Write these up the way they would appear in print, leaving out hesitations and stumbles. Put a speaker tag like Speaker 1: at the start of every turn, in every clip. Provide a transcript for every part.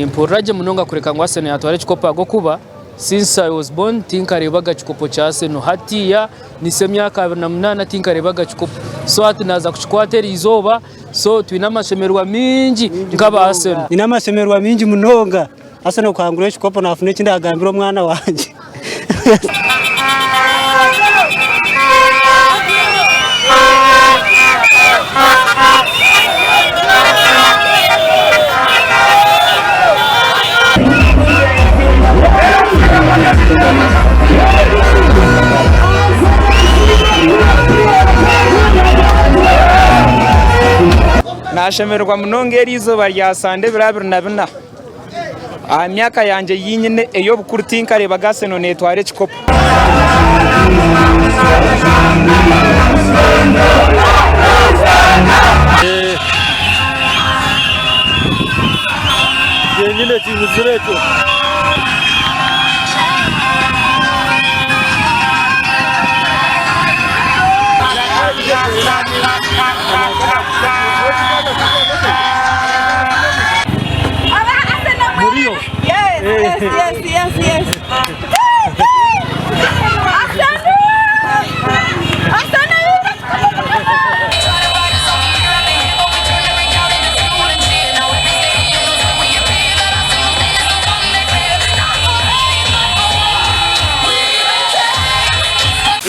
Speaker 1: Nimpurira gye munonga kureka ngu Arsenal yatwara ekikopo ahabw'okuba since I was born tinkareebaga kikopo kya Arsenal hatiiya nitsya emyaka 28 tinkareebaga kikopo so hati naaza kukikwata eriizooba so twine amashemererwa mingi nk'aba Arsenal.
Speaker 2: Nyine amashemererwa mingi munonga Arsenal kuhangura ekikopo nafuna eki ndagambira omwana wangye.
Speaker 3: Nashemererwa munonga eri izooba rya Sande ebiro 24. Aha myaka yangye ei nyine ey'obukuru tinkareebaga Arsenal neetwara ekikopo.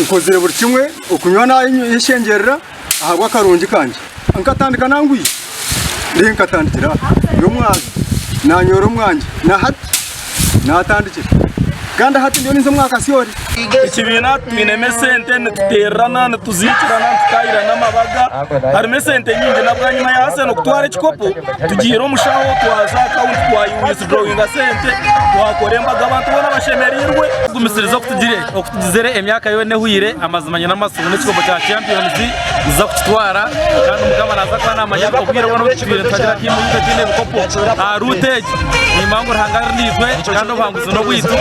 Speaker 4: Nkozire buri kimwe okunywa nayeshengyerera ahabw'akarungi kangye. Nkatandika nangwire, reero nkatandikira aha y'omwazi, nanyoora omwangye na hati natandikire kandi hati ndiyo ninza omu kasyori.
Speaker 5: Ekibiina twinemu esente nituteererana, nituziikirana, nitutaahirana amabaga, harimu esente nyingi. Na bwanyima ya Arsenal kutwara ekikopo, tugiire omushaho twaza aha akawunti twawizidoyinga sente twakora embaga abantu boona bashemereirwe.
Speaker 6: Kugumisiriza okutugizire emyaka yoona ehweire, amazima nyine amatsiko ngu n'ekikopo kya Champions niza kukitwara kandi Mukama naaza kuba naamanya obwire bwona obu tutwire nituhagira tiimu yaitu etaine ebikopo aha ruutu egi nimanya ngu Ruhanga ari naitwe kandi obuhanguzi n'obwaitu.